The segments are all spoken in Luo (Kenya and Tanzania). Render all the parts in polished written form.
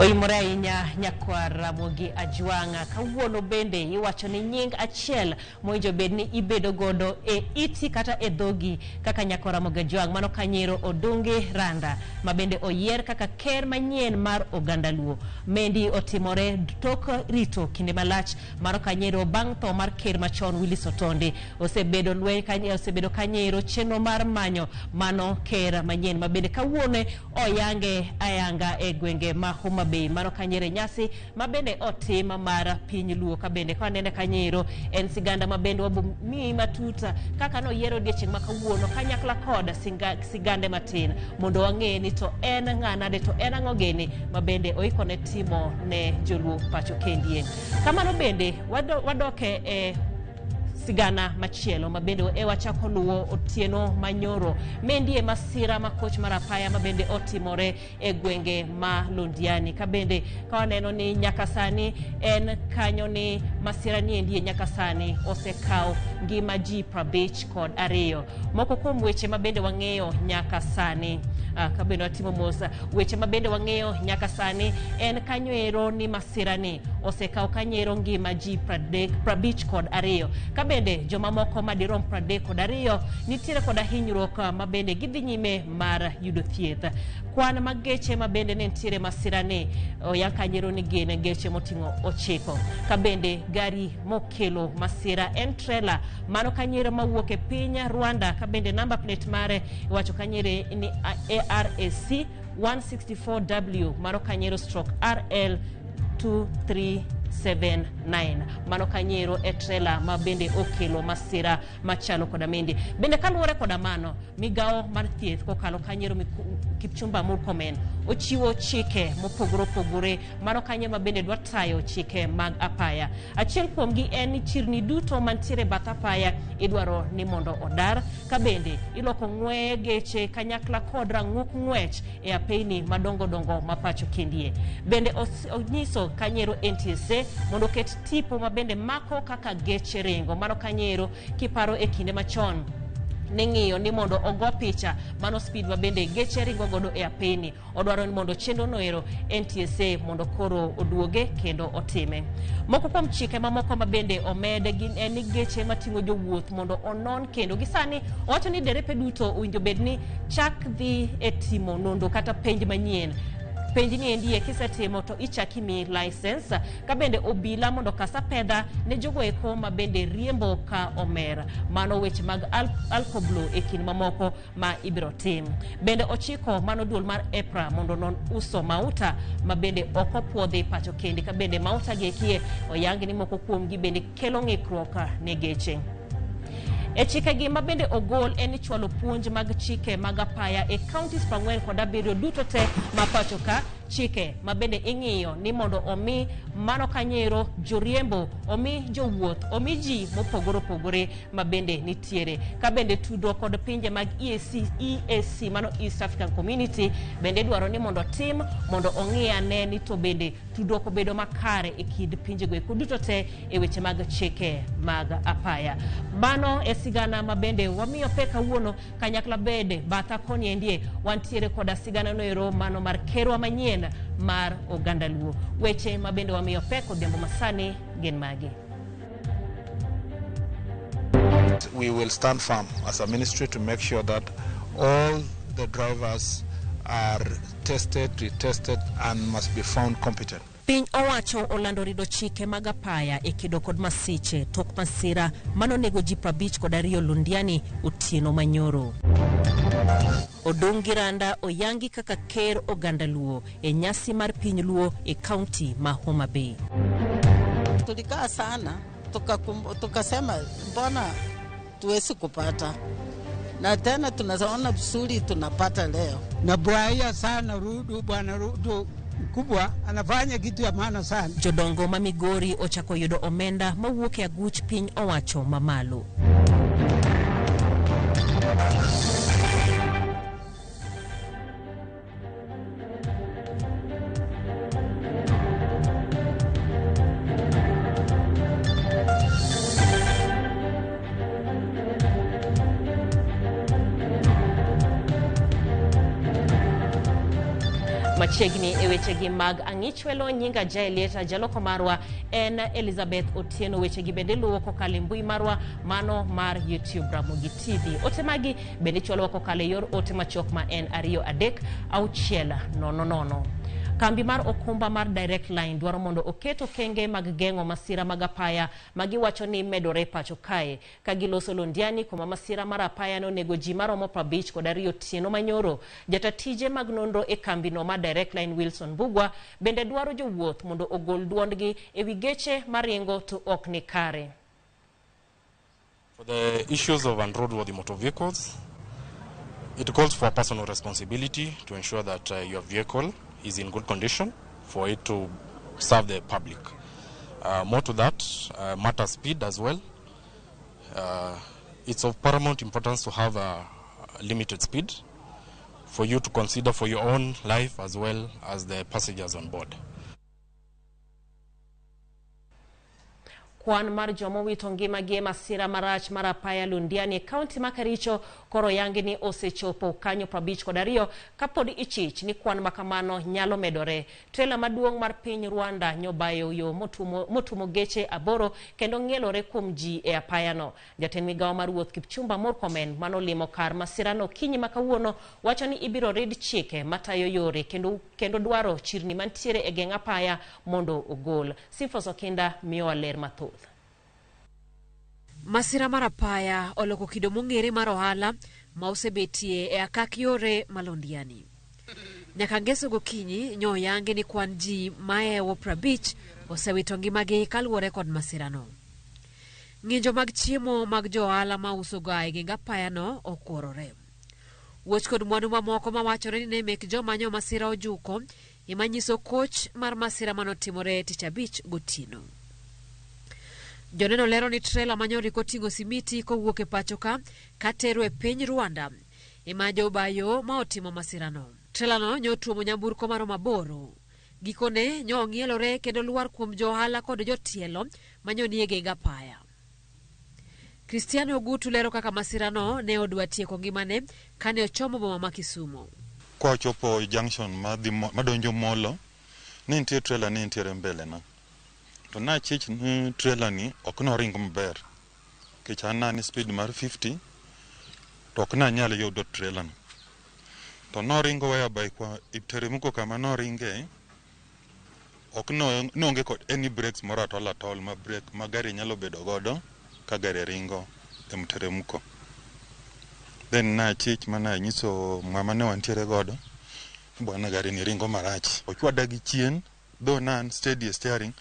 Oimore ahinya nyakwar Ramogi Ajwang'. Kawuono bende iwacho ni nying achiel mowinjo bed ni ibedo godo e iti kata e dhogi kaka nyakwar Ramogi Ajwang', mano Kanyero Odungi Randa, ma bende oyier kaka ker manyien mar oganda Luo. Mendi otimore tok rito kinde malach mano Kanyero bang' tho mar ker machon Willis Otondi. Osebedo lweny, osebedo Kanyero chenro mar manyo mano ker manyien ma bende kawuono oyange ayanga e gwenge ma Homa Bay. Mano Kanyero e nyasi ma bende otim mar piny Luo. Ka bende ka wanene Kanyero en siganda ma bende wabo miyi matut kaka noyiero odiechieng' ma kawuono kanyakla kod sigande matin mondo wang'e ni to en ng'a nade to en ang'o gini ma bende oikone timo ne joluo pacho kendie. Kamano bende wadoke e sigana machielo ma bende e wachako luwo otieno manyoro mendie masira ma koch mar apaya ma bende otimore e gwenge ma Londiani. Ka bende ka waneno ni nyaka sani en kanyo ni masira ni endie nyaka sani osekawo ngima ji 52. Moko kuom weche ma bende wang'eyo nyaka sani, ka bende watimo mos, weche ma bende wang'eyo nyaka sani en kanyo ero ni masira ni osekawo kanyo ngima ji 52. Ka bende jomamoko madirom 32 nitiere koda hinyruok ma bende gidhi nyime mar yudo thieth. Kwan mag geche ma bende ne nitiere masira ni oyang kanyero ni gin geche moting'o 9. Ka bende gari mokelo masira en trailer mano kanyero mawuok e piny Rwanda, ka bende number plate mare iwacho kanyere ni ARAC 164W mano kanyero stroke RL 2379 mano kanyero e trailer ma bende okelo masira machalo koda mende. Bende kaluwore koda mano, migawo mar thieth kokalo kanyero Kipchumba Murkomen ochiwo chike mopogore opogore mano kanyo ma bende dwa tayo chike mag apaya. Achiel kuomgi en ni chirni duto mantiere bath apaya idwaro ni mondo odar, ka bende iloko ng'weye geche kanyakla kod rang'uk ng'wech e apeyni madongo dongo ma pacho kendie. Bende onyiso kanyero NTSA mondo oket tipo ma bende mako kaka geche ringo. Mano kanyero kiparo e kinde machon ning'iyo ni mondo ogo picha mano speed ma bende geche ringo godo e apeyni. Odwaro ni mondo chenro no ero NTSA mondo koro oduoge kendo otime. Moko kuom chike mamoko ma bende omed gin en ni geche mating'o jowuoth mondo onon kendo. Gisani owacho ni derepe duto owinjo bed ni chak dhi e timo nonro kata penj manyien. Penj ni endie kisetimo to ichak imiyi license. Ka bende obila mondo kas apedha ne jogo eko ma bende riembo ka omer. Mano weche mag alkoblo e kind mamoko ma ibiro tim. Bende ochiko mano duol mar EPRA mondo non uso mauta ma bende ok opuodhi pacho kende, ka bende mauta gi ekie oyangi ni moko kuomgi bende kelo ng'ikruok ne geche. E chikegi ma bende ogol en ni chwalo puonj mag chike mag apaya e counties 47 duto te ma pacho ka, chike ma bende ing'iyo ni mondo omi mano kanyero joriembo, omi jowuoth, omi ji mopogore opogore ma bende nitiere. Ka bende tudruok kod pinje mag EAC mano East African Community bende dwaro ni mondo tim mondo ong'i ane ni to bende tudruok obedo makare e kind pinjego eko duto te e weche mag chike mag apaya. Mano e sigana ma bende wamiyo pek kawuono kanyakla bede batha koni endie wantiere koda sigana noero mano mar kerwa manyien mar oganda Luo. Weche ma bende wamiyo pek odhiambo masani gin magi. We will stand firm as a ministry to make sure that all the drivers are tested, retested, and must be found competent. Piny owacho olando rido chike mag apaya e kedo kod masiche tok masira manonego ji 52 Londiani otieno manyoro. Odungi Randa oyangi kaka ker oganda Luo e nyasi mar piny Luo e kaunti ma Homa Bay. Tulikaa sana tukasema mbona tuwezi kupata, na tena tunaona vizuri tunapata leo. Nafurahia sana Ruto, bwana Ruto mkubwa anafanya kitu ya maana sana. Jodongo ma Migori ochako yudo omenda mawuok e aguch piny owacho mamalo. Machiegni e wechegi mag ang'ichwelo, nyinga Jaelieta, jaloko marwa en Elizabeth Otieno. Wechegi bende luwo kokalo e mbui marwa mano mar YouTube Ramogi TV. Ote magi bende ichwalowa kokalo e yor ote machuok ma en 2 3 6 0 0. Kambi mar okumba mar Direct Line dwaro mondo oket okenge mag geng'o masira mag apaya ma giwacho ni medore pacho kae. Ka giloso Londiani kuma masira mar apaya nonego ji maromo 52 otieno manyoro, jata tije mag nonro e kambino mar Direct Line Wilson Mbugua bende dwaro jowuoth mondo ogol duondgi e wi geche maringo to ok ni kare. For the issues of unroadworthy motor vehicles, it calls for personal responsibility to ensure that your vehicle is in good condition for it to serve the public. More to that, matter speed as well. It's of paramount importance to have a limited speed for you to consider for your own life as well as the passengers on board. Kwan mar joma owito ngimagi e masira marach mar apaya Londiani e kaunti ma Kericho koro yangi ni osechopo kanyo 52 kapod ichich ni kwan makamano nyalo medore. Trela maduong' mar piny Rwanda nyobayo yo motumo geche 8 kendo ng'ielore kuom ji e apayano. Jatend migawo mar wuoth Kipchumba Murkomen manolimo kar masirano kinyi ma kawuono wacho ni ibiro rid chike matayo yore kendo dwaro chirni mantiere e geng' apaya mondo ogol. Simfos Okinda miyowa ler mathoth. Masira mar apaya oloko kido mong'ere mar ohala ma osebetie e akak yore ma Londiani. Nyaka ngeso gokinyi nyo oyangi ni kwan ji maewo 50 osewito ngimagi kaluwore kod masirano. Ng'injo mag chiemo mag jo ohala ma uso ga e geng apayano okworore. Wuoch kod mwandu mamoko mawachore ni ne mek joma nyo masira ojuko ema nyiso koch mar masira manotimore tich abich gotieno. Joneno lero ni trela manyori koting'o simiti kowuok e pacho ka katero e piny Rwanda ema jobayo ma otimo masirano. Trelano nyo otuomo nyamburko maromo 8. Gikone nyo ong'ielore kendo lwar kuom jo ohala kod jotielo manyo nie geng apaya. Cristiano Ogutu lero kaka masirano ne odwa tieko ngimane kane ochomo boma ma Kisumu. Kwa ochopo junction madonjo Molo, ne nitie trela ne nitiere mbele na. To nachich ni trela ni ok noring maber. Nikech an nani speed mar 50 to ok nanyal yudo trela no. To noringo whereby kwa iteremko kama noringe ok noonge kod any brakes moro at all at all ma brake ma gari nyalo bedo godo ka gari ringo e mteremko. Then nachich mana nyiso mama ne wantiere godo bwana gari ni ringo marach. Ochwada gi chien though nan steady steering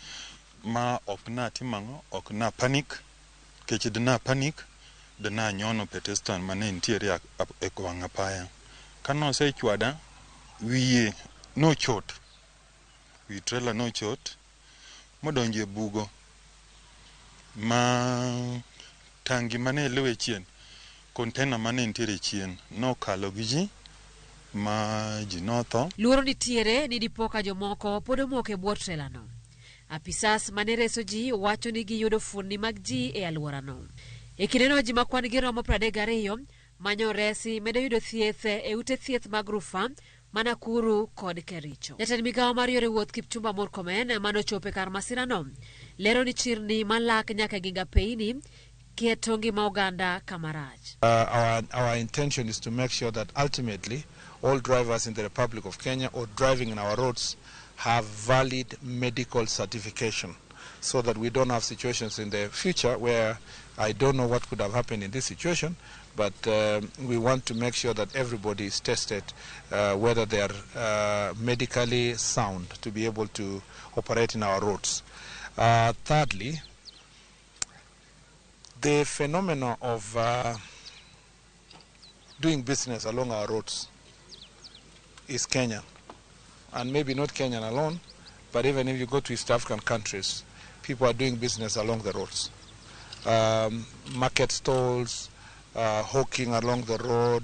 ma ok na timang'o ok na panic nikech dina panic dina nyono pedestrian mane nitiere e wang' apaya. Kane osechwada wiye nochot, wi trailer nochot modonjo e bugo ma tangi mane luwe chien, container mane nitiere chien nokalo gi ji ma ji notho. Luoro nitiere ni dipo ka jomoko pod omoko e bwo trelano. Apisas mane reso ji wacho ni giyudo fuondni mag ji e alworano. E kindeno ji ma kwan gi romo 32 manyo resi medo yudo thieth e ute thieth mag rufaa ma Nakuru kod Kericho. Jatend migawo mar yore wuoth Kipchumba Murkomen manochopo e kar masirano lero ni chirni malak nyaka e geng apeyni keto ngima oganda kamarach. Our intention is to make sure that ultimately all drivers in the Republic of Kenya or driving in our roads have valid medical certification so that we don't have situations in the future where I don't know what could have happened in this situation, but we want to make sure that everybody is tested whether they are medically sound to be able to operate in our roads. Thirdly, the phenomenon of doing business along our roads is Kenyan. And maybe not Kenyan alone, but even if you go to East African countries, people are doing business along the roads. Market stalls, hawking along the road.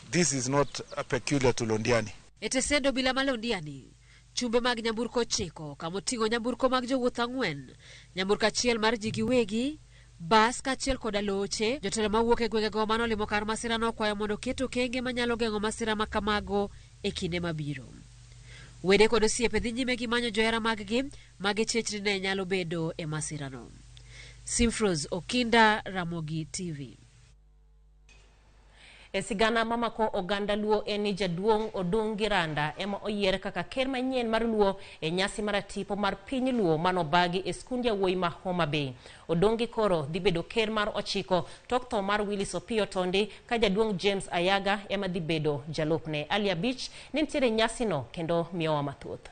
This is not peculiar to Londiani. E tesendo bila ma Londiani, chumbe mag nyamburko 9 kamoting'o nyamburko mag jowuoth 4, nyamburko achiel mar ji giwegi, bas kaachiel koda loche. Jotelo mawuok e gwengego manolimo kar masirano okwayo mondo oket okenge manyalo geng'o masira ma kamago e e kinde mabiro. Wede kod osiepe dhi nyime gi manyo johera maggi ma gichich ni ne nyalo bedo e masirano. Simfros Okinda, Ramogi TV. E sigana mamako oganda Luo en ni jaduong' Odungi Randa ema oyier kaka ker manyien mar Luo e nyasi mar atipo mar piny Luo manobagi e skund yawuoyi ma Homa Bay. Odungi koro dhi bedo ker mar ochiko tok tho mar Willis Opiyo Tondi ka jaduong' James Ayaga ema dhi bedo jalupne. Ali Abich ne nitiere e nyasino kendo miyowa mathoth.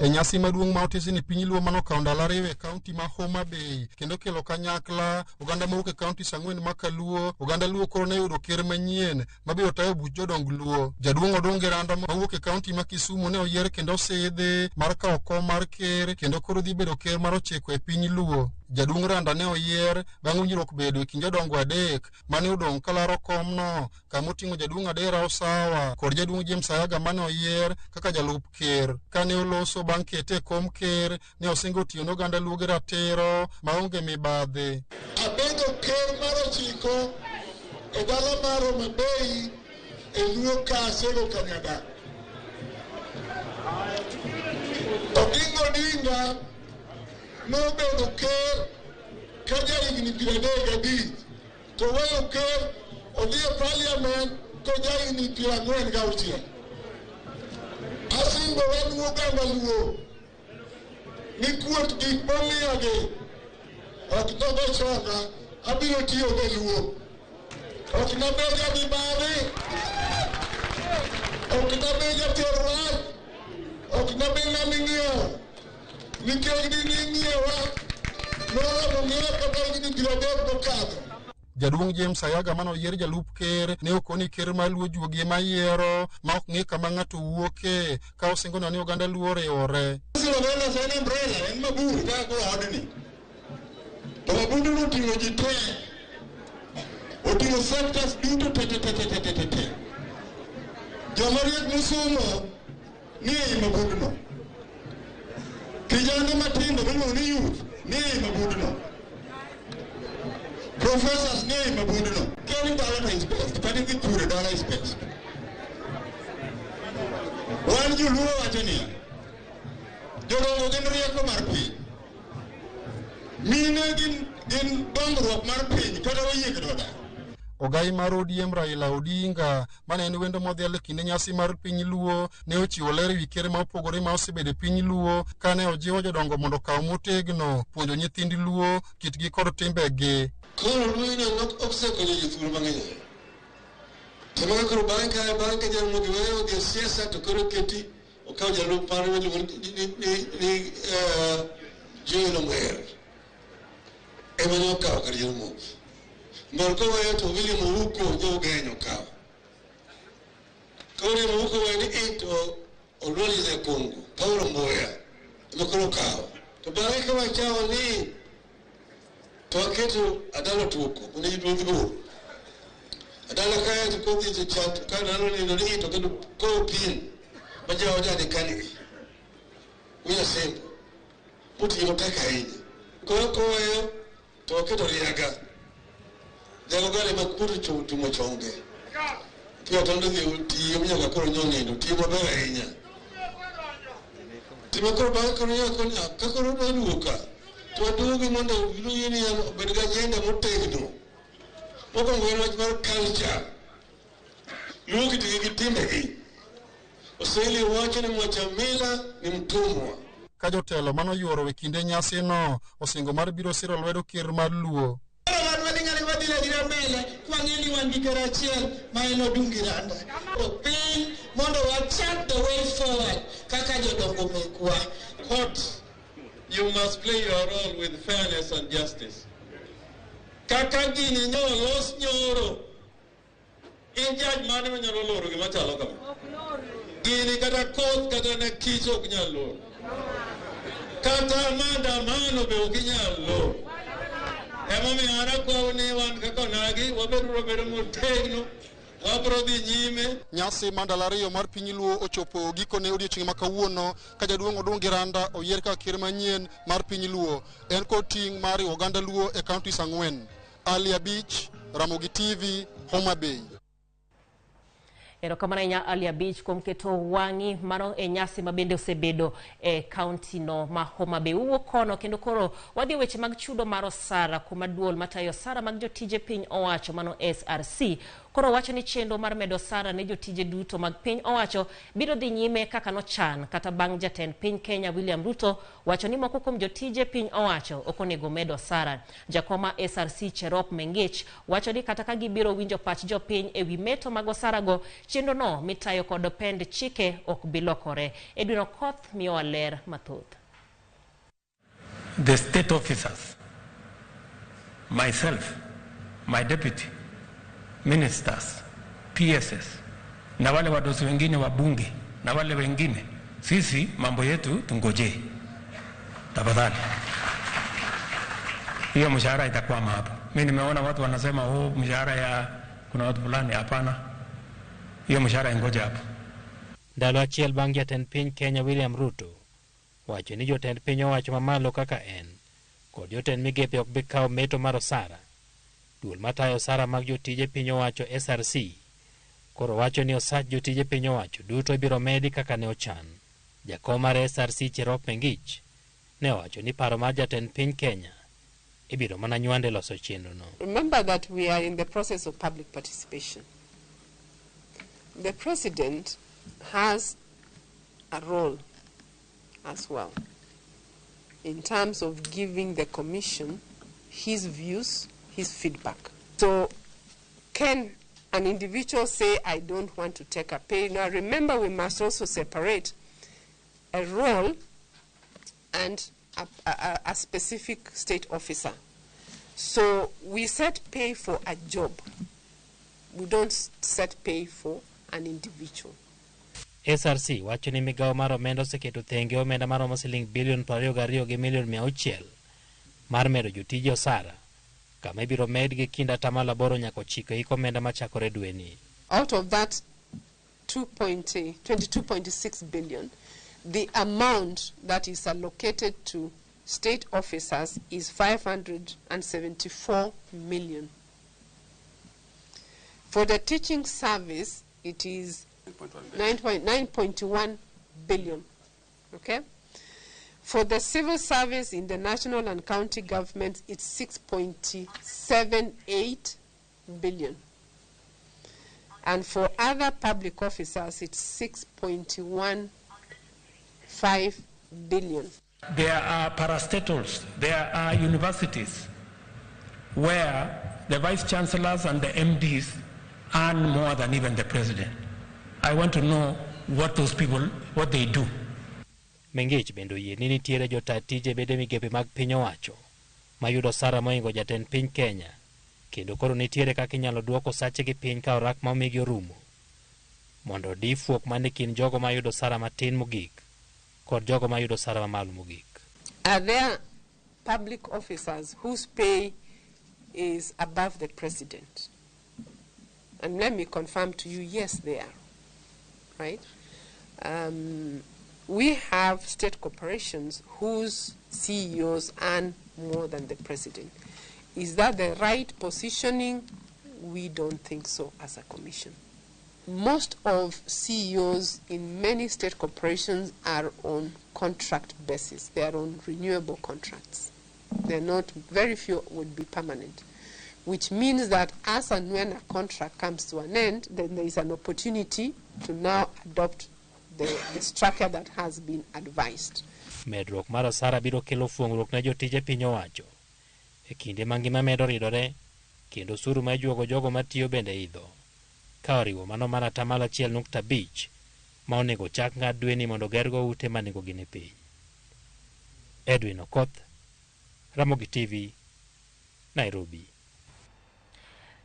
E nyasi maduong' ma otisi ni piny Luo manokawo ndalo ariyo e kaunti ma Homa Bay kendo kelo kanyakla oganda mawuok e kaunti ang'wen ma Kaluo, oganda Luo koro ne yudo ker manyien mabiro tayo buch jodong Luo. Jaduong' Odungi Randa mawuok e kaunti ma Kisumu ne oyier kendo osidhi mar kawo kom mar ker kendo koro dhi bedo ker mar ochiko e piny Luo. Jaduong' Randa ne oyier bang' winjruok bedo e kind jodongo adek mane odong' kalaro komno kama oting'o jaduong' Adera Osawa kod jaduong' James Ayaga mane oyier kaka jalup ker. Kane oloso bang' kete e kom ker, ne osingo tiyo ne oganda Luo gi ratiro maonge mibadhi. Abedo ker mar ochiko e dala mar Homa Bay e Luo ka Asego Kanyada. Oginga Odinga nobedo ker ka jahigni 35 to weyo ker odhi e parliament kojahigni 46. Asingora ni oganda Luo ni kuot gik momiyagi ok nogo chonga, abiro tiyo gi Luo. Ok nabed jamibadhi, ok nabed jater wach, ok nabed ng'ama ing'iewo, nikech dining'iewa noromo ng'iewa kata higni 30 mokadho. Jaduong' James Ayaga mane oyier jalup ker ne okoni ker mar Luo juogi ema yiero ma ok ng'e kama ng'ato wuoke ka osingo ni oganda Luo oriwore. En umbrella, en mabur kaka koro odni. To mabundu oting'o ji te. Oting'o sectors duto te te te te te te te. Joma riek mosomo ni ei mabundno. Kijande matindo miluongo ni youth ni ei mabundno. Professors ni ei mabundno. Keni dala is best, kata idhi puro dala is best. Wan joluo wacho niya, jodongo gin rieko mar piny. Mine gin dongruok mar piny kata wayie kata wadak. Ogai mar ODM Raila Odinga mane en wendo modhial e kinde nyasi mar piny Luo ne ochiwo ler ewi ker ma opogore ma osebedo e piny Luo kane ojiwo jodongo mondo okaw motegno puonjo nyithind Luo kitgi kod timbegi. Koro Luo Union osekonyo jothur mang'eny. To mano koro bang' ka Jaramogi weyo odhi e siasa to koro keti okaw jalup mare miluongo ni Joel Omwer ema ne okawo kar Jaramogi. Mor koweyo to William Ouko jo-Ugenya okawo. Ka William Ouko oweyo ni i to Oluoch Nyakungu, Paulo Mboya ema koro okawo. To bang'e ka wachawo ni to waketo Adalo Tuoko mondo ji ruodh bur. Adalo kae to kodhi to chat ka Adalo nindo ni i to keto kowo pien ma jaoda ni kanigi. Wiya Sembo motiyo matek ahinya. Koro koweyo to waketo Riaga. Jago gari ma kuto tumo chonge. Pia tondo dhi tiyo nyaka koro nyonindo tiyo maber ahinya. Timo koro bang'e koro nyaka ka koro odwa ka to waduogi mondo Luo Union obed gi agenda motegno. Mokwongo en wach mar culture. Luo kitgi gi timbegi. Waswahili wacho ni mwacha mila ni mtumwa. Ka jotelo mane oyuoro e kinde nyasino osingo mar biro siro lwedo ker mar Luo. Mbele kwang'e ni wan gi ker achiel ma en Odungi Randa. Piny mondo wachak the way forward kaka jodongo mekwa. Court, you must play your role with fairness and justice. Kaka gini nyo los nyoro, in judge mane manyalo loro gima chalo kama? Gini kata koth kata ne kich ok nyal loro. Kata maandamano be ok inyal loro. Emomiyo an akwau ni wan kaka onagi wabeduru bedo motegno, wabiro dhi nyime. Nyasi mar ndalo ariyo mar piny Luo ochopo gikone odiochieng' ma kawuono ka jaduong' Odungi Randa oyier kaka ker manyien mar piny Luo. En kod ting' mar riwo oganda Luo e counties ang'wen. Ali Abich, Ramogi TV, Homa Bay. Erokamano ahinya Ali Abich kuom keto wang'i mano e nyasi ma bende osebedo e kaunti no ma Homa Bay. Wuok kono kendo koro wadhi e weche mag chudo mar osara kuma duol matayo osara mag jotije piny owacho mano SRC koro wacho ni chenro mar medo osara ne jotije duto mag piny owacho biro dhi nyime kaka nochan kata bang' jatend piny Kenya William Ruto wacho ni moko kuom jotije piny owacho ok onego med osara. Jakoma SRC Cherop Mengich wacho ni kata ka gibiro winjo pach jopiny e wi meto mag osara go, chenro no mitayo kod pend chike ok bi lokore. Edwin Okoth miyowa ler mathoth. The state officers, myself, my deputy, ministers, PSS na wale wadosi wengine wa bunge na wale wengine, sisi mambo yetu tungojee tafadhali. Hiyo mshahara itakwama hapo. Mimi nimeona watu wanasema oh, mshahara ya kuna watu fulani. Hapana, hiyo mshahara ingoje hapo. Ndalo achiel bang' jatend piny Kenya William Ruto wacho ni jotend piny owacho mamalo kaka en kod jotend migepe ok bi kawo meto mar osara. Duol matayo osara mag jotije piny owacho SRC koro wacho ni osach jotije piny owacho duto ibiro medi kaka ne ochan. Jakom mar SRC Cherop Mengich ne owacho ni paro mar jatend piny Kenya ibiro mana nywande loso chenro no. Remember that we are in the process of public participation. The president has a role as well in terms of giving the commission his views, his feedback. So can an individual say, I don't want to take a pay? Now remember, we must also separate a role and a specific state officer. So we set pay for a job. We don't set pay for an individual. SRC wacho ni migawo mar omenda oseketo thenge omenda maromo siling bilion 22 gi milion 600 mar medo jotije osara kama ibiro med gi kind 8% nyaka 9 hik omenda machakore dweni. Out of that 22.6 billion, the amount that is allocated to state officers is 574 million. For the teaching service, it is 9.1 billion. Okay? For the civil service in the national and county governments, it's 6.78 billion. And for other public officers, it's 6.15 billion. There are parastatals, there are universities where the vice chancellors and the MDs earn more than even the president. I want to know what those people, what they do. Mengich bende oyie ni nitiere jota tije bede migepe mag piny owacho mayudo osara mohingo jatend piny Kenya, kendo koro nitiere kaka inyalo duoko sachegi piny ka orak ma omigi orumo mondo odi fuok man e kind jogo mayudo osara matin mogik kod jogo mayudo osara mamalo mogik. Are there public officers whose pay is above the president? And let me confirm to you, yes, they are. Right? We have state corporations whose CEOs earn more than the president. Is that the right positioning? We don't think so as a commission. Most of CEOs in many state corporations are on contract basis. They are on renewable contracts. They're not, very few would be permanent, which means that as and when a contract comes to an end, then there is an opportunity to now adopt the structure that has been advised. Medruok mar osara biro kelo fuong'ruok ne jotije piny owacho e kinde ma ngima medo ridore kendo osuru ma ijuogo jogo matiyo bende idho, ka oriwo mano mar 1.5% ma onego chak ng'ad dweni mondo gergo ute ma nengogi ni piny. Edwin Okoth, Ramogi TV, Nairobi.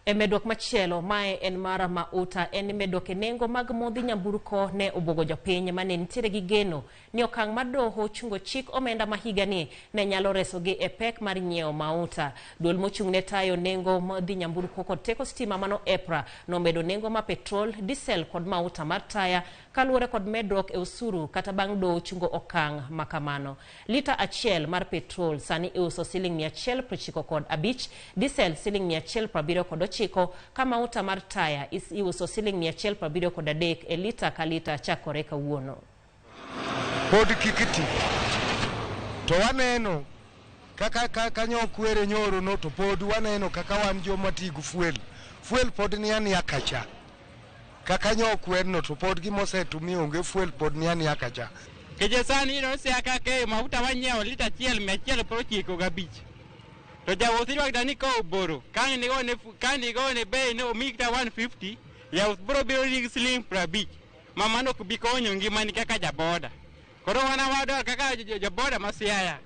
E medruok machielo mae en mar mauta en medruok e nengo mag modhi nyamburko ne obwogo jopiny mane nitiere gi geno ni okang' mar doho chungo chik omenda ma higani ne nyalo resogi e pek mar nyiewo mauta. Duol mochung' ne tayo nengo modhi nyamburko kod teko stima mano EPRA nomedo nengo ma petrol, diesel kod mauta mar taya. kaluwore kod medruok e osuru kata bang' doho chungo okang' makamano. Lita achiel mar petrol sani iuso siling 195, diesel siling 179, ka mauta mar taya iuso siling 173 e lita ka lita chakore kawuono. Pod kik ti to waneno kaka kaka nyokwere nyoro no to pod waneno kaka wan joma tigo fuel fuel pod ni ania kacha kaka nyokwer no to pod gimosetumi onge fuel pod ni ania kacha. Keche sani ino Siaya kake mafuta wanyiewo lita achiel 195. To jauth irwakta ni kowo boro kang' nigone bei ni omiyi kata 150 jauth biro biro gi siling 50 ma mano ok bi konyo ngimani kaka jaboda. Koro wan wadwaro kaka joboda ma Siaya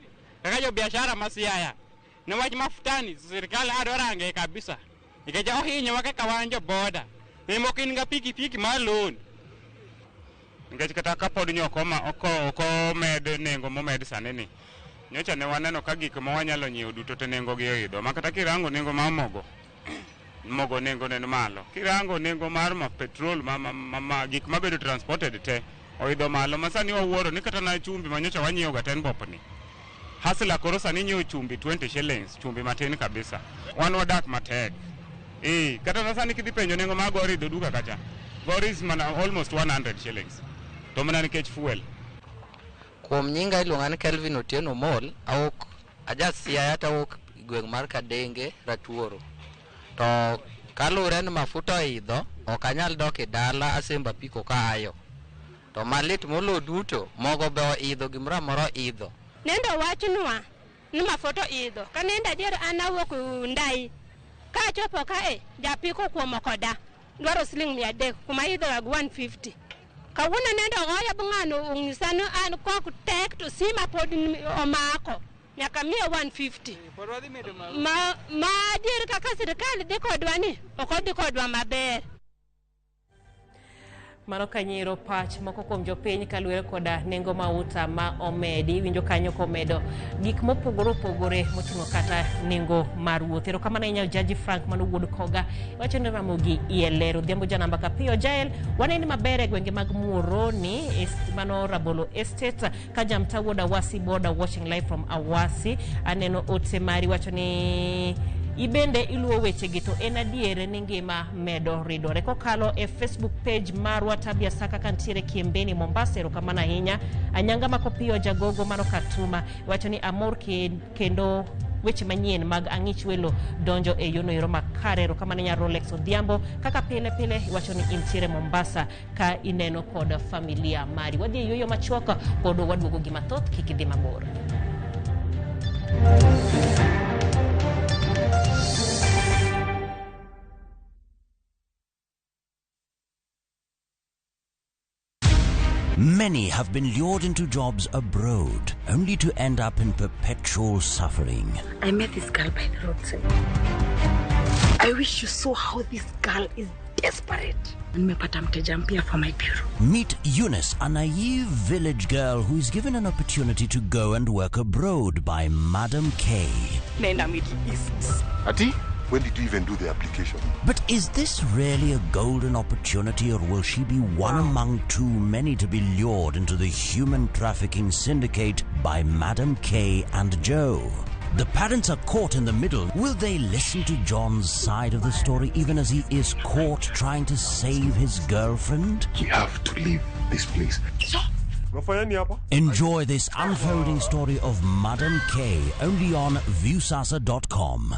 kaka jobiashara ma Siaya niwach mafutani sirikal adwa range kabisa nikech ohinyowa kaka wan joboda moko in ga pikipiki mar loan. Nikech kata kapod nyo ok omed nengo momed sani ni nyocha ne waneno ka gik ma wanyalo nyiewo duto te nengo gi oidho ma kata kirango nengo mar mogo mogo nengo ne ni malo kirango nengo mar ma petrol ma gik mabedo transported te oidho malo ma sani wawuoro ni kata na chumbi ma nyocha wanyiewo ga 10 bob ni hustler koro sani nyiewo chumbi 20 shillings, chumbi matin kabisa. Wan wadak matek eh kata na sani kidhi penjo nengo mar gori idho duka kacha gori is mana almost 100 shillings to mana nikech fuel. Kuom nyinga iluonga ni Kelvin Otieno Mol, awuok aja Siaya to awuok gweng' mar Kadenge, Ratuoro. To kaluwore ni mafuta oidho, ok anyal dok e dala asembo apiko ka ayo. To malit moloyo duto, mogo be oidho gimoro amora oidho. Nendo wachnwa ni mafuta oidho. Ka nendo adier an awuok Ndai. Kachopo kae, japiko okuomo koda. Dwaro siling 300 kuma idho ga 150. Kawuono nendo ogoya bu ng'ano onyisa ni an kok tek to sima pod omako. Nyaka miye 150. Ma adier kaka sirikal dhi kodwa ni, ok odhi kodwa maber. Mano kanyero pach moko kuom jopiny kaluwore koda nengo mauta ma omedi. Iwinjo kanyo komedo gik mopogore opogore moting'o kata nengo mar wuoth. Erokamano ahinya Jaji Frank mano wuod Koga. Iwacho ni Ramogi iye ler. Odhiambo janamba Kapiyo Jael waneni maber e gwenge mag Muhoroni mano Rabolo Estate ka jamta wuod Awasi Border watching live from Awasi. Aneno ote mari wacho ni ibende iluwo wechegi to en adier ni ngima medo ridore kokalo e Facebook page marwa. Tabia Saka kantiere Kiembeni Mombasa, erokamano ahinya. Anyanga Makopiyo Jagogo mano Katuma wacho ni amor kendo weche manyien mag ang'ich welo donjo e yono ero makare. Erokamano ahinya Rolex Odhiambo kaka pile pile iwacho ni intiere Mombasa ka ineno kod familia mari. Wadhi e yueyo machuok pod waduogo gi mathoth, kik idhi mabor. Many have been lured into jobs abroad, only to end up in perpetual suffering. I met this girl by the roadside. I wish you saw how this girl is desperate. Nimepata mteja mpya for my bureau. Meet Eunice, a naive village girl who is given an opportunity to go and work abroad by Madam K. Naenda Middle East. Ati, when did you even do the application? But is this really a golden opportunity, or will she be one among too many to be lured into the human trafficking syndicate by Madam K and Joe? The parents are caught in the middle. Will they listen to John's side of the story even as he is caught trying to save his girlfriend? We have to leave this place. Unafanya nini hapa? Enjoy this unfolding story of Madam K only on Viusasa.com.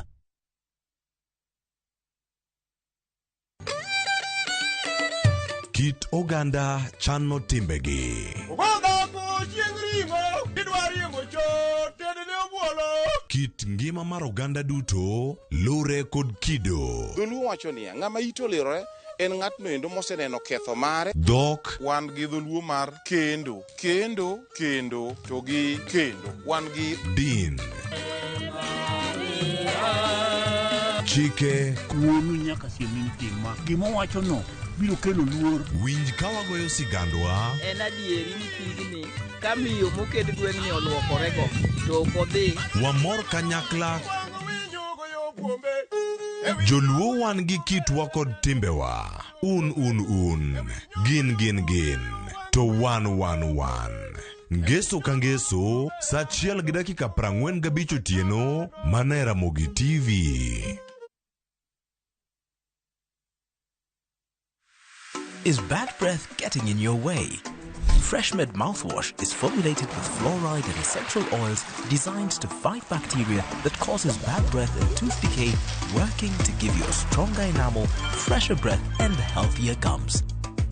Kit oganda chano timbegi. Ogodhambo chieng' ring'o, idwa riembo chot, tedne obuolo. Kit ngima mar oganda duto lure kod kido. Dholuo wacho niya, ng'ama ite olirore en ng'atno endo moseneno ketho mare. Dhok. Wan gi dholuo mar kendo, kendo, kendo, to gi kendo. Wan gi din. Chike. Wuonu nyaka siem ni tima. Gima owachono biro kelo luor. Winj ka wagoyo sigandwa. En adieri ni pigni ka miyo moked gweng'ni oluokorego to ok odhi. Wamor kanyakla. Winjo goyo buombe. Joluo wan gi kitwa kod timbewa. Un un un. Gin gin gin. To wan wan wan. Ngeso ka ngeso, sa 1:45 otieno, mana e Ramogi TV. Is bad breath getting in your way? FreshMed mouthwash is formulated with fluoride and essential oils designed to fight bacteria that causes bad breath and tooth decay, working to give you a stronger enamel, fresher breath, and healthier gums.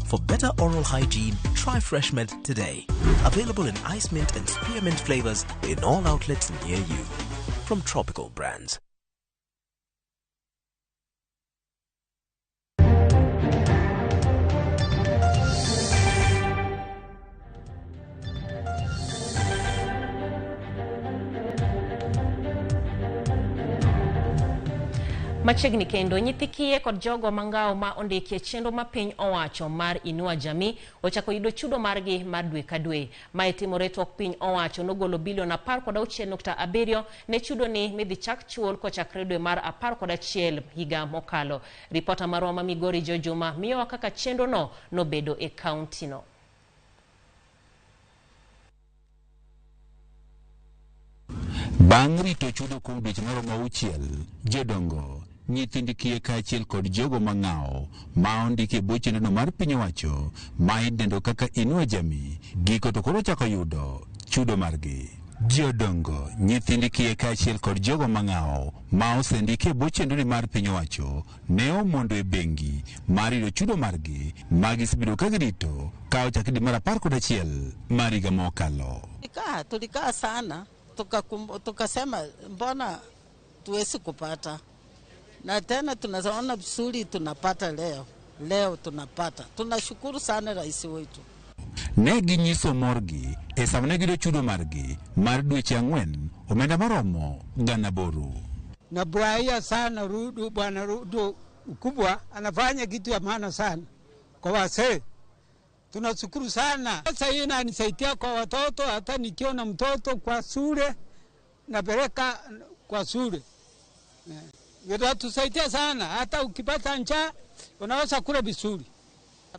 For better oral hygiene, try FreshMed today. Available in ice mint and spearmint flavors in all outlets near you. From Tropical Brands. Machiegni kendo nyithi kiye kod jogo mangao ma ondiki e chenro ma piny owacho mar Inua Jamii ochako yudo chudo margi mar dwe ka dwe. Mae timore tok piny owacho nogolo bilion 16.7 ne chudo ni midhi chak chul kochakre dwe mar 11 higa mokalo. Ripota marwa ma Migori Jo Juma miyowa kaka chenro no nobedo e kaunti no. Bang' rito chudo kuom dweche maromo 6, jodongo, nyithind kiye kaachiel kod jogo mang'awo ma ondiki e bwo chenrono mar piny owacho ma idendo kaka Inua Jamii giko to koro ochako yudo chudo margi. Jodongo, nyithind kiye kaachiel kod jogo mang'awo ma osendiki e bwo chenroni mar piny owacho ne omondo e bengi mar yudo chudo margi ma gisebedo ka girito ka ochak dwe mar 11 mar higa mokalo. Tulikaa sana tukasema mbona tuwezi kupata, na tena tunaona vizuri tunapata leo tunapata. Tunashukuru sana rais wetu. Ne ginyiso morgi e sama ne giyudo chudo margi mar dweche 4 omenda maromo 8,000. Nafurahia sana Ruto, bwana Ruto mkubwa anafanya kitu ya maana sana kwa wazee. Tunashukuru sana. Sasa hii inanisaidia kwa watoto, hata nikiona mtoto kwa shule napeleka kwa shule. Inatusaidia sana, hata ukipata njaa unaweza kula vizuri.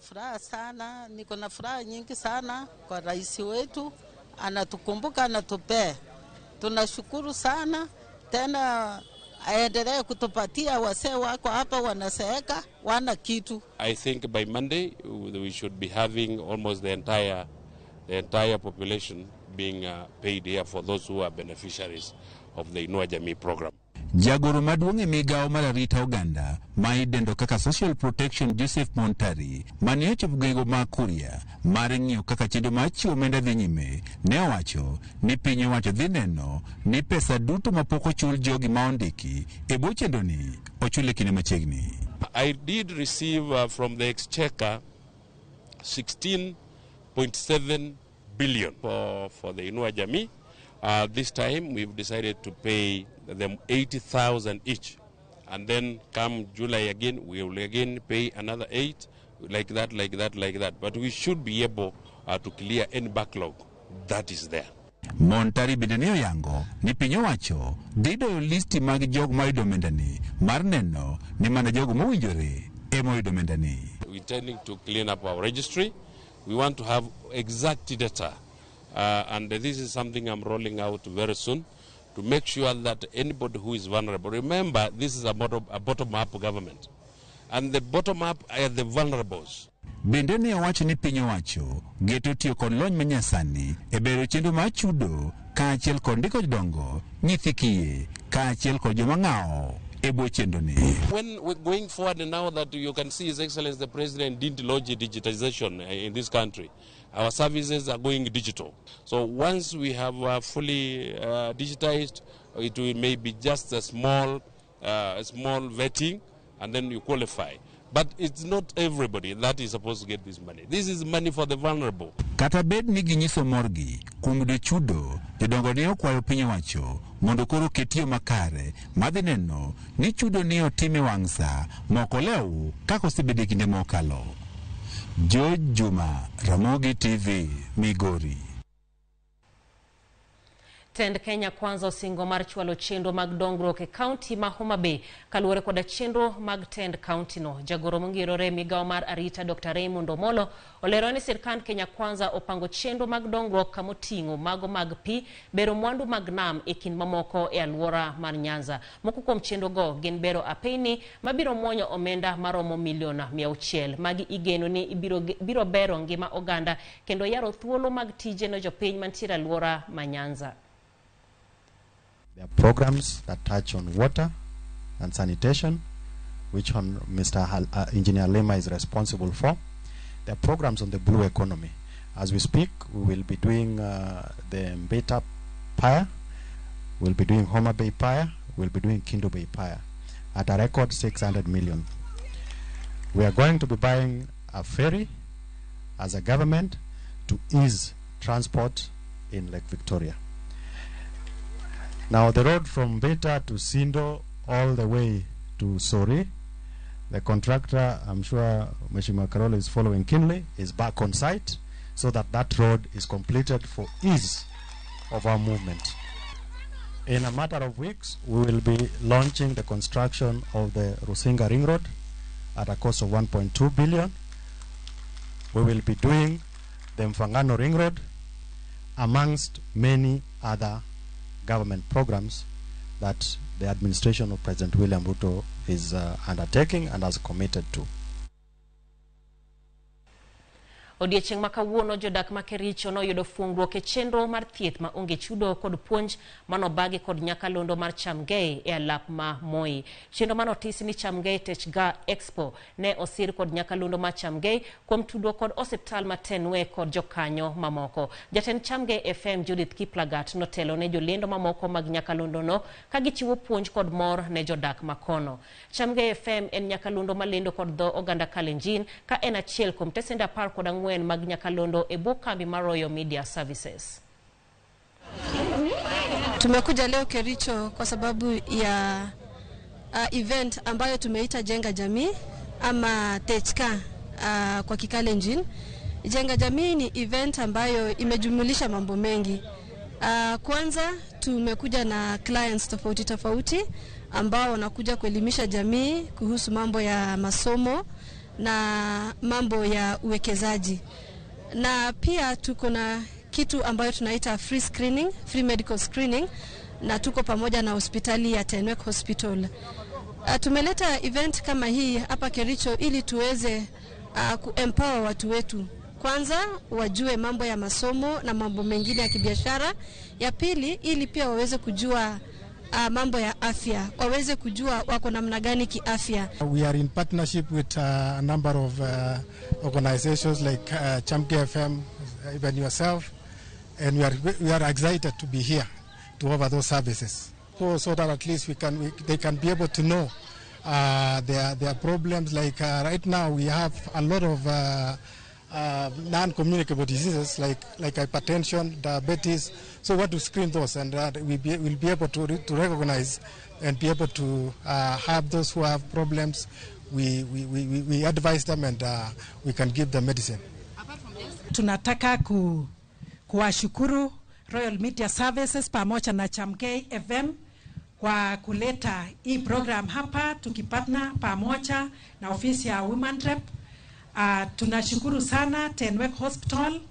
Furaha sana, niko na furaha nyingi sana kwa rais wetu, anatukumbuka, anatupea. Tunashukuru sana, tena aendelee kutupatia. Wasee wako hapa wanaseeka, wana kitu. I think by Monday we should be having almost the entire population being paid here for those who are beneficiaries of the Inua Jamii program. Jagoro maduong' e migawo mar arita oganda ma idendo kaka Social Protection Joseph Montari mane ochopo gwenge mag Kuria mar ng'iyo kaka chenro mar chiwo omenda dhi nyime ne owacho ni piny owacho dhi neno ni pesa duto mapok ochul jogi ma ondiki e bwo chenroni ochul e kinde machiegni. I did receive from the exchequer 16.7 billion for the Inua Jamii. This time we've decided to pay them 80,000 each, and then come July again we will again pay another 8, like that, like that, like that. But we should be able to clear any backlog that is there. Montari bende ne oyango ni piny owacho dhi doyo listi mag jogo mayudo omendani mar neno ni mana jogo mowinjore ema oyudo omendani. We're intending to clean up our registry. We want to have exact data. And this is something I'm rolling out very soon to make sure that anybody who is vulnerable, remember this is a bottom-up government, and the bottom-up are the vulnerables. Bende ne owacho ni piny owacho geto tiyo kod lony manyasani e bero chenro mar chudo kaachiel kod ndiko jodongo, nyithi kiye kaachiel kod joma ng'awo e bwo chenroni. When we're going forward now that you can see His Excellency the President didn't launch digitization in this country. Our services are going digital. So once we have fully digitized, it will maybe just a small vetting, and then you qualify. But it's not everybody that is supposed to get this money. This is money for the vulnerable. Kata bed ni ginyiso morgi kuom yudo chudo, jodongo ne okwayo piny owacho mondo koro oket yo makare madhi neno ni chudo ni otim e wang' sa mok olew kaka osebedo e kinde mokalo. George Juma, Ramogi TV, Migori. Tend Kenya Kwanza osingo mar chwalo chenro mag dongruok e kaunti ma Homa Bay kaluwore koda chenro mag tend kaunti no. Jagoro mongirore migawo mar arita Dr. Raymond Omolo olero ni sirkand Kenya Kwanza opango chenro mag dongruok kamoting'o mago mag pi, bero mwandu mag nam e kind mamoko e alwora mar Nyanza. Moko kuom chenro go gin bero apeyni mabiro muonyo omenda maromo milion 600. Magi igeno ni biro bero ngima oganda kendo yaro thuolo mag tije ne jopiny mantiere alwora ma Nyanza. There are programs that touch on water and sanitation, which on Mr. Engineer Lema is responsible for. There are programs on the blue economy. As we speak, we will be doing the Mbeta Pyre, we'll be doing Homa Bay Pyre, we'll be doing Kindu Bay Pyre at a record 600 million. We are going to be buying a ferry as a government to ease transport in Lake Victoria. Now, the road from Beta to Sindo all the way to Sori, the contractor, I'm sure Mheshimiwa Karolo is following keenly, is back on site so that that road is completed for ease of our movement. In a matter of weeks, we will be launching the construction of the Rusinga Ring Road at a cost of 1.2 billion. We will be doing the Mfangano Ring Road, amongst many other government programs that the administration of President William Ruto is undertaking and has committed to. Odiechieng' ma kawuono jodak ma Kericho noyudo fungruok e chenro mar thieth ma onge chudo kod puonj manobagi kod nyakalondo mar Chamgei e alap ma Moi. Chenro manotisi ni Chamgei Techga Expo ne osir kod nyakalondo mar Chamgei kuom tudruok kod osiptal ma Tenwe kod jokanyo mamoko. Jatend Chamgei FM Judith Kiplagat notelo ne jolendo mamoko mag nyakalondo no ka gichiwo puonj kod mor ne jodak makono. Chamgei FM en nyakalondo malendo kod dho oganda Kalenjin ka en achiel kuom tesende 14 mag nyakalondo e bwo kambi mar Royal Media Services. Tumekuja leo Kericho kwa sababu ya event ambayo tumeita Jenga Jamii ama Techka kwa Kikalenjin. Jenga Jamii ni event ambayo imejumulisha mambo mengi. Kwanza tumekuja na clients tofauti tofauti ambao wanakuja kuelimisha jamii kuhusu mambo ya masomo na mambo ya uwekezaji. Na pia tuko na kitu ambayo tunaita free screening, free medical screening, na tuko pamoja na hospitali ya Tenwek Hospital. Tumeleta event kama hii hapa Kericho ili tuweze kuempower watu wetu. Kwanza wajue mambo ya masomo na mambo mengine ya kibiashara. Ya pili, ili pia waweze kujua mambo ya afya, waweze kujua wako namna gani kiafya. We are in partnership with a number of organizations like Chamgei FM, even yourself, and we are excited to be here to offer those services, so that at least they can be able to know their problems. Like right now we have a lot of non-communicable diseases like hypertension, diabetes. So we want to screen those, and we'll be able to recognize and be able to have those who have problems. We advise them, and we can give them medicine. Tunataka kuwashukuru Royal Media Services pamoja na Chamgei FM kwa kuleta hii program hapa, tukipartner pamoja na ofisi ya Women Rep. Tunashukuru sana Tenwek Hospital,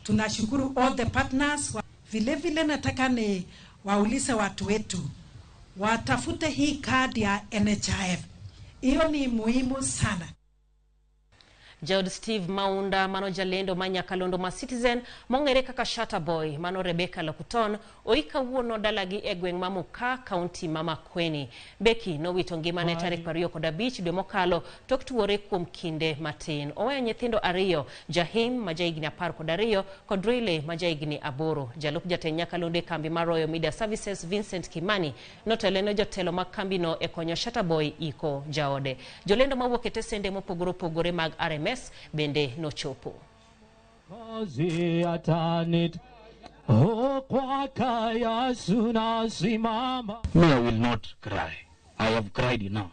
tunashukuru all the partners. Vile vile nataka ni waulize watu wetu watafute hii kadi ya NHIF. Hiyo ni muhimu sana. Jaod Steve Maunda mano jalendo ma nyakalondo ma Citizen mong'ere kaka Shatta Boy mano Rebecca Lokuton oika wuono dalagi e gweng' ma Muka, kaunti ma Makueni. Beki nowito ngimane tarik 25 dwe mokalo tok tuore kuom kinde matin. Oweyo nyithindo ariyo, Jahim ma jahigni 12 kod Rile ma jahigni 8. Jalup jatend nyakalondo e kambi mar Royal Media Services Vincent Kimani notelo ne jotelo mag kambino e konyo Shatta Boy iko jaode. Jolendo mawuok e tesende mopogore opogore mag RMS bende nochopo. Me, I will not cry. I have cried enough.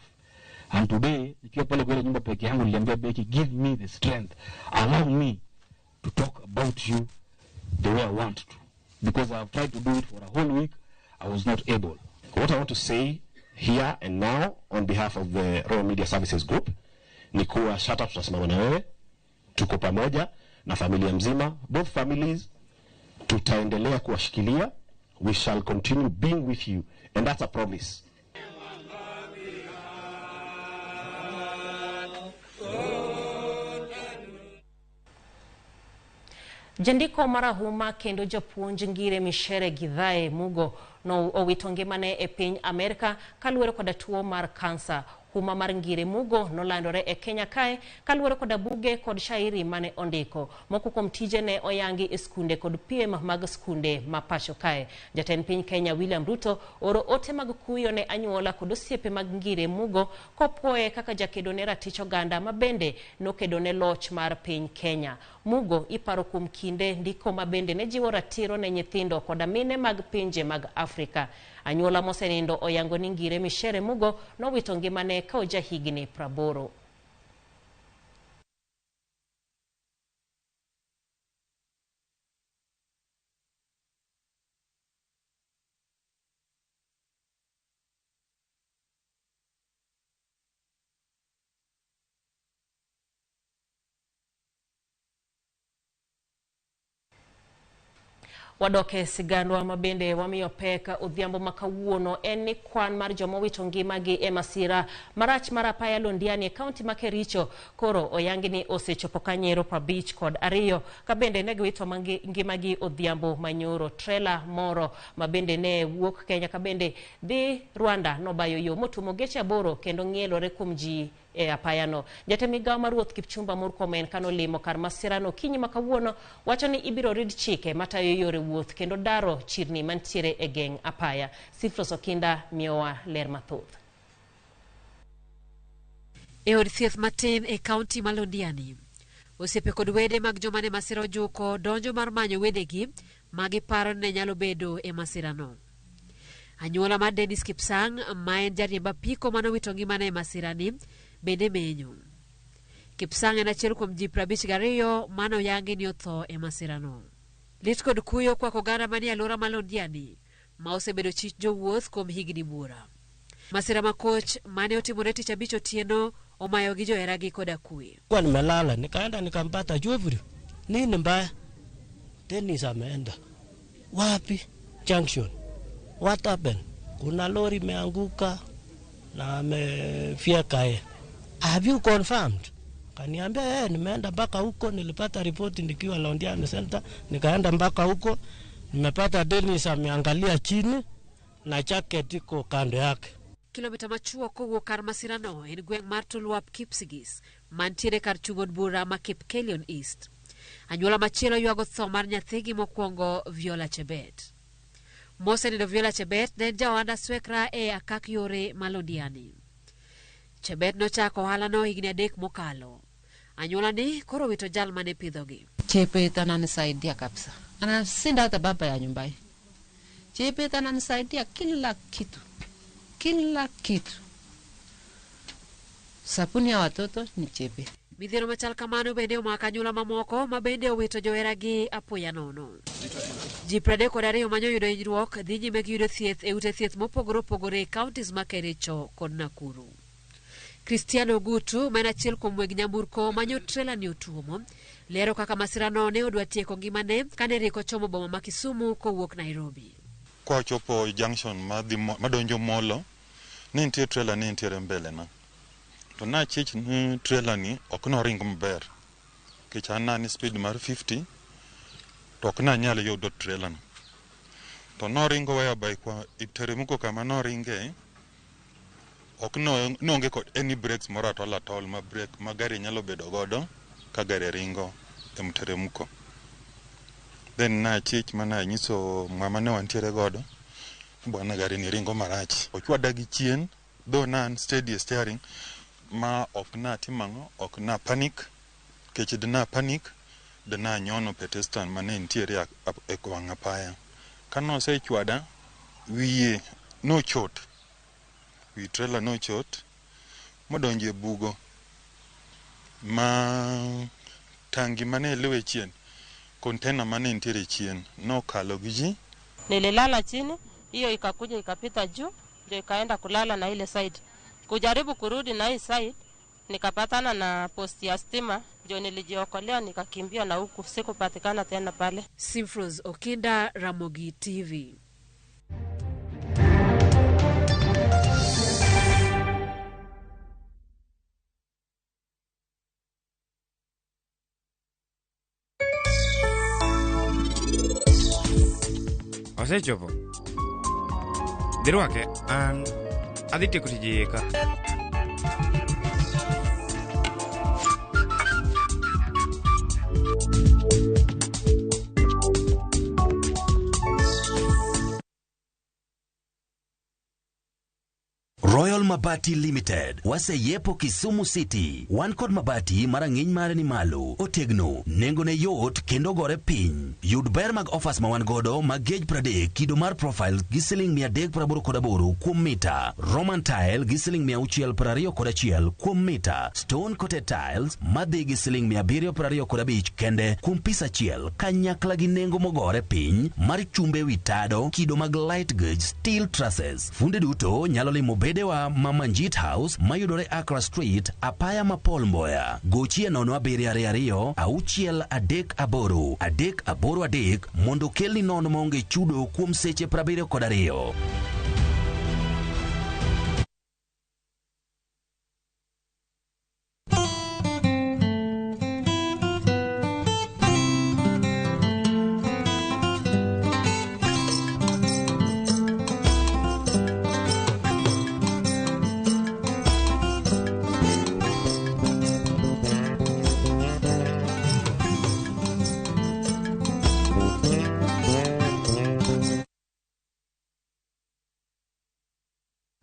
And today, nikiwa pale kwa nyumba peke yangu niliambia Becky, give me the strength. Allow me to talk about you the way I want to. Because I've tried to do it for a whole week, I was not able. What I want to say here and now on behalf of the Royal Media Services Group ni kuwa Shatta, tutasimama na wewe, tuko pamoja na familia mzima, both families tutaendelea kuwashikilia. We shall continue being with you, and that's a promise. Jandiko marahuma kendo japuonj Ngire Micere Githae Mugo no owito ngimane e piny Amerka kaluwore koda tuo mar kansa. Huma mar Ngire Mugo nolandore e Kenya kae kaluwore koda buge kod shairi mane ondiko. Moko kuom tije ne oyangi e skunde kod piem mag skunde ma pacho kae. Jatend piny Kenya William Ruto oro ote mag kuyo ne anyuola kod osiepe mag Ngire Mugo kopuoye kaka jakedo ne ratich oganda ma bende nokedo ne loch mar piny Kenya. Mugo iparo kuom kinde ndiko ma bende ne jiwo ratiro ne nyithindo koda mine mag pinje mag Afrika. Anyuola mosenindo oyango ni Ngire Micere Mugo nowito ngimane ka oja higni 80. Wadoke sigandwa mabende wamiyo pek odhiambo ma kawuono en ni kwan mar joma owito ngimagi e masira marach mar apaya Londiani e kaunti ma Kericho koro oyangi ni osechopo kanyero 52 ka bende ne giwito ngimagi odhiambo manyoro. Trela moro mabende ne wuok Kenya ka bende dhi Rwanda nobayo yo motumo geche 8 kendo ng'ielore kuom ji e apayano. Jatend migao mar ruoth Kipchumba Murkomen kanolimo kar masirano kinyi ma kawuono wacho ni ibiro rid chike matayo yore wuoth kendo daro chirni mantiere e geng' apaya. Sifros Okinda miyowa ler mathoth. E od thieth matin e kaunti ma Londiani, osiepe kod wede mag joma ne masira ojuko donjo mar manyo wedegi ma giparo ni ne nyalo bedo e masirano. Anyuola mar Dennis Kipsang, ma en jariemb apiko manowito ngimane e masirani, bende menyo. Kipsang en achiel kuom ji 52 mane oyangi ni otho e masirano. Lit kod kuyo kwako oganda manie alwora ma Londiani ma osebedo chich jowuoth kuom higni buora. Masira makoch mane otimore tich abich otieno omayo gi joheragi koda kwe. Kwa nimelala nikaenda nikampata Jovri. Nini mbaya? Dennis ameenda. Wapi? Junction. What happened? Kuna lori imeanguka na amefyeka yeye. Have you confirmed? Kaniambia nimeenda mpaka huko, nilipata ripoti nikiwa Londiani Center, nikaenda mpaka huko, nimepata Dennis ameangalia chini na jacket iko kando yake. Kilomita machuok kowuok kar masirano en gweng' mar Toluap Kipsigis mantiere kar chung' od bura ma Kipkelion East. Anyuola machielo ywago tho mar nyathigi mokwongo Viola Chebet. Mosenindo Viola Chebet ne en jaohand aswekra e akak yore ma Londiani. Chebet nochako ohalano higni 3 mokalo. Anyuola ni koro wito jal mane pidhogi. Chebet ananisaidia kabisa. Anashinda hata baba ya nyumbani. Chebet ananisaidia kila kitu. Kila kitu. Sabuni ya watoto ni Chebet. Midhiero machal kamano bende omako anyuola mamoko ma bende owito joheragi apoya nono. Ji 32 manyo yudo hinyruok dhi nyime gi yudo thieth e ute thieth mopogore opogore e counties ma Kericho kod Nakuru. Cristiano Ogutu, ma en achiel kuom weg nyamburko manyo trela ni otuomo, lero kaka masirano ne odwa tieko ngimane kane rik ochomo boma ma Kisumu kowuok Nairobi. Kwa ochopo junction madonjo Molo, ne nitie trela ne nitiere mbele na. To nachich ni trela ni ok noring maber. Nikech an nani speed mar 50 to ok nanyal yudo trela no. To noringo whereby kwa iteremko kama noringe ok noonge kod any brakes moro at all at all ma brake ma gari nyalo bedo godo ka gari ringo e mteremko. Then nachich mana nyiso mama ne wantiere godo bwana gari ni ringo marach. Ochwada gi chien though nan steady steering ma ok na timang'o ok na panic nikech dina panic dina nyono pedestrian mane nitiere e wang' apaya. Kanosechwada wiye nochot, wi trailer nochot modonjo e bugo ma tangi mane luwe chien Container mane nitiere chien nokalo gi ji. Nililala chini, hiyo ikakuja ikapita juu, ndio ikaenda kulala na ile side. Kujaribu kurudi na hii side, nikapatana na posti ya stima, ndio nilijiokolea nikakimbia na huku sikupatikana tena pale. Simfros Okinda, Ramogi TV. Osechopo. Dhi rwake, an adhi tieko tije eka. Royal Mabati Limited waseyepo Kisumu City. Wan kod mabati ma rang'iny mare ni malo, otegno, nengone yot kendo gore piny. Yud ber mag offers ma wan godo mag gauge 30 kido mar profile gi siling 388 kuom mita, Roman tile gi siling 621 kuom mita, stone coated tiles madhi gi siling 725 kende kuom pis achiel kanyakla gi nengo mogore piny mar chumbe wi tado kido mag light gauge steel trusses. Funde duto nyalo limo bedewa ma Manjit House mayudore Accra Street, apaya ma Paul Mboya. Gochie 0722 638 383 mondo kelni nono maonge chudo kuom seche 72.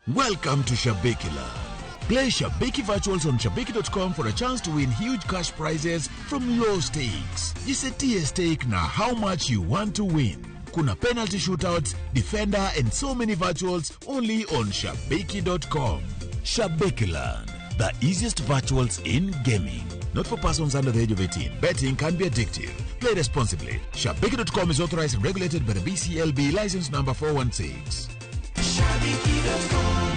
Welcome to Shabiki Land. Play Shabiki Virtuals on Shabiki.com for a chance to win huge cash prizes from low stakes. Jisetie stake na how much you want to win. Kuna penalty shootouts, defender and so many virtuals only on Shabiki.com. Shabiki Land, the easiest virtuals in gaming. Not for persons under the age of 18. Betting can be addictive. Play responsibly. Shabiki.com is authorized and regulated by the BCLB license number 416. Shabiki.com.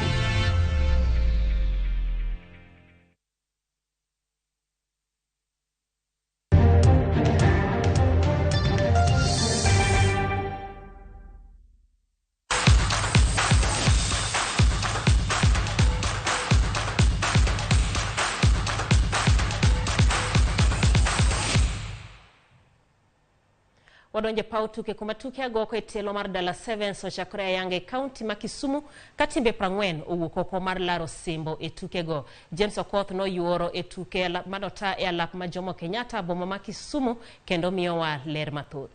Wadonje paw tuke kuma tuke agoko e tielo mar Dala Sevens ochakore ayanga e kaunti ma Kisumu ka timbe 40 owuok oko mar laro simbo e tukego. James Okoth noyuoro e tuke manota e alap ma Jomo Kenyatta boma ma Kisumu kendo miyowa ler mathoth.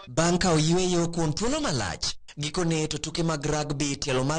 Bang' kawo yueyo kuom thuolo malach, gikone to tuke mag rugby tielo mar